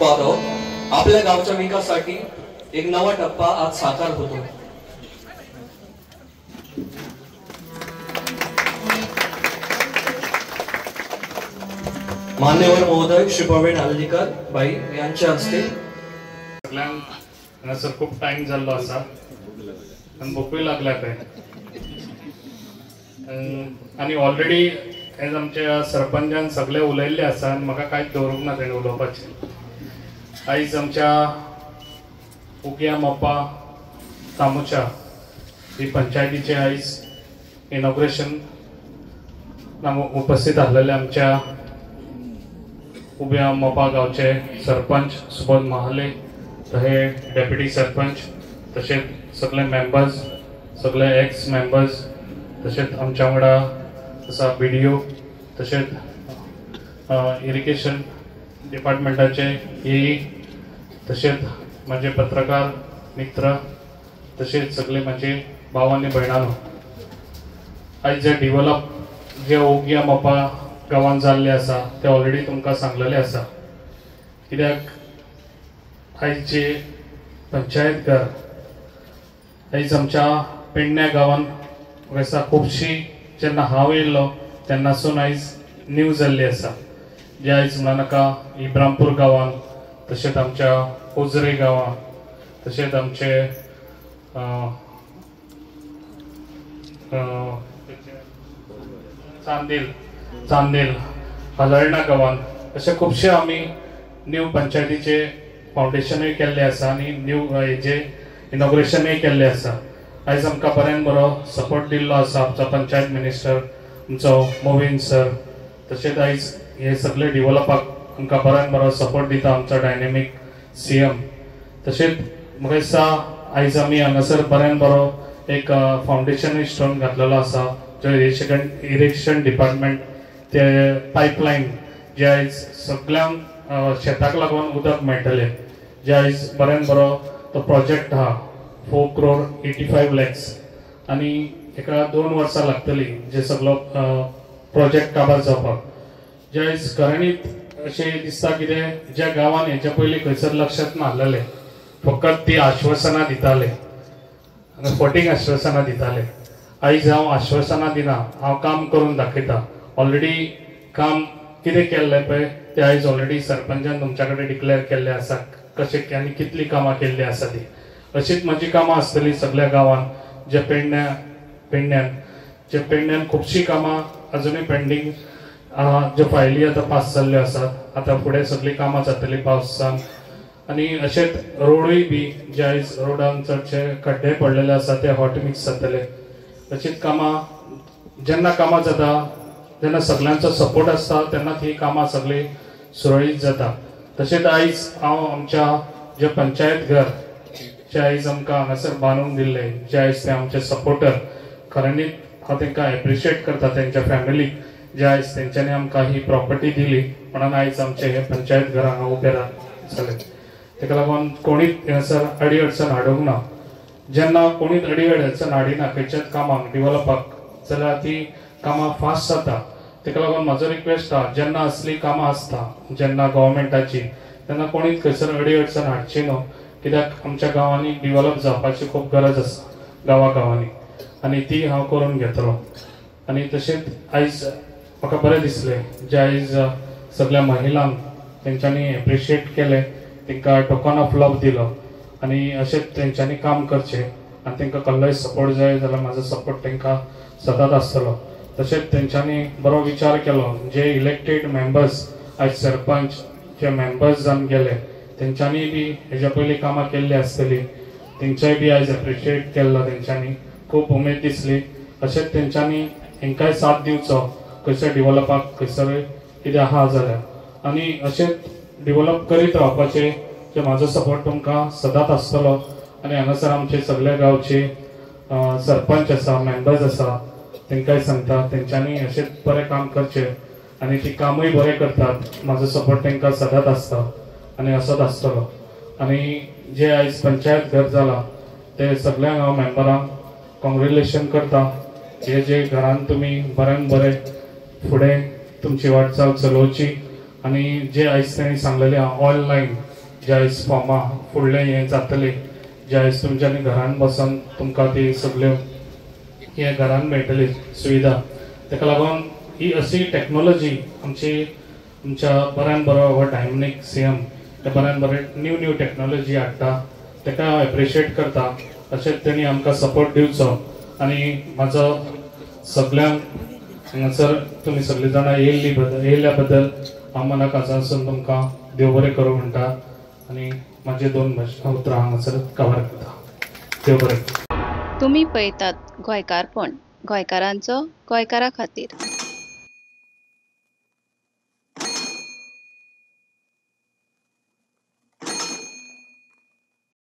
पाहत आहोत. आपल्या गावच्या विकासासाठी एक नवा टप्पा आज साकार होतो. मान्यवर महोदय श्री प्रवीण आर्लेकर बाई यांच्या हस्ते. सगळ्यांक हांगासर खूब टायम जाल्लो आसा आनी भुकूय लागल्या पळय. आनी ऑलरेडी एज आमच्या सरपंचान सगळे उलयल्ले आसा आनी म्हाका कांयच दवरूंक ना तेणें उलोवपाचें. आयज आमच्या उग्या मोपा तामोच्या ही पंचायतीचें आयज इनॉग्रेशन उपस्थित आसलेले आमच्या उब्या मोपा गांवचे सरपंच सुबोध महाले, तहे डेप्युटी सरपंच, तशेंच सगळे मेंबर्स, सगळे एक्स मेंबर्स, तशेंच आमच्या वांगडा आसा BDO, तशेंच इरिगेशन डिपार्टमेंटाचे AE, तशेंच म्हजे पत्रकार मित्र, तशेंच सगळे म्हजे भाव आनी भयणांनो. आयज जे डिवलप जे उग्या मोपा गांवांत जाल्ले आसा ते ऑलरेडी तुमकां सांगलेले आसा. कित्याक आयज जे पंचायत घर आयज आमच्या पेडण्या गांवांत म्हाका दिसता खुबशी जेन्ना हांव येयल्लो तेन्नासून आयज न्यू जाल्ली आसा. जे आयज म्हणा नाका इब्रामपूर गांवांत, तशेंच आमच्या उजरे गांवांत, तशेंच आमचे चांदेल हलर्णा गांवांत अशे खुबशे आमी न्यू पंचायतीचे फावंडेशनूय केल्ले आसा आनी न्यू हेजे इनॉग्रेशनूय केल्ले आसा. आयज आमकां बऱ्यान बरो सपोर्ट दिल्लो आसा आमचो पंचायत मिनिस्टर आमचो मोविन सर, तशेंच आयज हे सगळे डिवलपाक आमकां बऱ्यान बरो सपोर्ट दिता आमचो डायनेमीक CM. तशेंच म्हाका दिसता आयज आमी हांगासर बऱ्यान बरो एक फावंडेशनूय स्टोन घातलेलो आसा जो इरिगेशन डिपार्टमेंट ते पायपलायन जे आयज सगळ्यांक शेताक लागून उदक मेळटलें, जे आयज बऱ्यान बरो तो प्रोजेक्ट आहा 4 crore 85 lakhs आनी एका 2 वर्सां लागतली जे सगळो प्रोजेक्ट काबार जावपाक. जे आयज खऱ्यांनीच अशें दिसता कितें ज्या गांवान हेच्या पयलीं खंयसर लक्षांत नासलेलें, फकत ती आश्वासनां दिताले, फटींग आश्वासनां दिताले. आयज हांव आश्वासनां दिना, हांव काम करून दाखयता. ऑलरेडी काम कितें केल्लें पळय तें आयज ऑलरेडी सरपंचान तुमच्या कडेन डिक्लेअर केल्लें आसा, कशें आनी कितलीं कामां केल्लीं आसा ती. अशीच म्हजी कामां आसतलीं सगल्या गांवांत. जे पेडण्यान जे पेडण्यान खुबशीं कामां अजुनूय पेंडींग आहा, ज्यो फायली आतां पास जाल्ल्यो आसात, आतां फुडें सगळीं कामां जातलीं पावसान. आनी अशेंच रोडूय बी जे आयज रोडान चडशे खड्डे पडलेले आसा ते हॉट मिक्स जातले. अशीच कामां जेन्ना कामां जाता जेन्ना सगळ्यांचो सपोर्ट आसता तेन्ना ती कामां सगळीं सुरळीत जाता. तशेंच आयज हांव आमच्या जे पंचायत घर जे आयज आमकां हांगासर बांदून दिल्ले, जे आयज ते आमचे सपोर्टर, खऱ्यांनीच हांव तांकां एप्रिशिएट करता, तेंच्या फॅमिलीक, जे आयज तेंच्यांनी आमकां ही प्रॉपर्टी दिली म्हणून आयज आमचें हें पंचायत घर हांगा उबें जालें. ताका लागून कोणीच हांगासर अडी अडचण हाडूंक ना. जेन्ना कोणीच अडी अडचण हाडिना खंयच्याच कामाक डिवलपाक जाल्यार ती कामां फास्ट जाता. ताका लागून म्हाजो रिक्वेस्ट आहा, जेन्ना असलीं कामां आसता जेन्ना गव्हर्मेंटाची तेन्ना कोणीच खंयसर अडी अडचण हाडची न्हू, कित्याक आमच्या गांवांनी डिवलप जावपाची खूब गरज आसा गांवा गांवांनी, आनी ती हांव करून घेतलो. आनी तशेंच आयज म्हाका बरें दिसलें जे आयज सगळ्या महिलांक तेंच्यांनी एप्रिशिएट केलें, तांकां टोकन ऑफ लव दिलो आनी अशेंच तेंच्यांनी काम करचें आनी तांकां कसलोय सपोर्ट जाय जाल्यार म्हाजो सपोर्ट तांकां सदांच आसतलो. तशेंच तेंच्यांनी बरो विचार केलो, जे इलेक्टेड मेंबर्स आयज सरपंच जे मेंबर्स जावन गेले तेंच्यांनी बी हेज्या पयलीं कामां केल्लीं आसतलीं, तेंच्याय बी आयज एप्रिशिएट केल्लो, तेंच्यांनी खूब उमेद दिसली. अशेंच तेंच्यांनी हेंकांय साथ दिवचो खंयसर डिवलपाक खंयसर कितें आहा जाल्यार, आनी अशेंच डिवलप करीत रावपाचें जे म्हाजो सपोर्ट तुमकां सदांच आसतलो. आनी हांगासर आमचे सगल्या गांवचे सरपंच आसा, मेंबर्स आसा, तांकांय सांगता तेंच्यांनी अशेंच बरें काम करचें आनी ती कामूय बरें करतात. म्हाजो सपोर्ट तांकां सदांच आसता आनी असोच आसतलो. आनी जे आयज पंचायत घर जालां ते सगळ्यांक हांव मेंबरांक कॉंग्रेच्युलेशन करता. हे जे घरान तुमी बऱ्यान बरें फुडें तुमची वाटचाल चलोवची आनी जे आयज तांणी सांगलेलें ऑनलायन जे आयज फॉर्मां फुडलें हें जातलें, जे आयज तुमच्यांनी घरान बसून तुमकां ती सगल्यो हे घरान मेळटली सुविधा. ताका लागून ही अशी टॅक्नोलॉजी आमची आमच्या बऱ्यान बरो हो डायनॅमीक सीएम ते बऱ्यान बरें न्यू न्यू टॅक्नोलॉजी हाडटा, ताका हांव एप्रिशिएट करता. तशेंच तेणी आमकां सपोर्ट दिवचो आनी म्हाजो सगल्यांक हांगासर तुमी सगळीं जाणां येयल्ल्या बद्दल हांव मना काळजांतसून तुमकां देव बरें करूं म्हणटा आनी म्हाजे दोन उतरां हांगासर कवर करता. देव बरें. तुमी पळयतात गोंयकारपण, गोंयकारांचो गोंयकारा खातीर.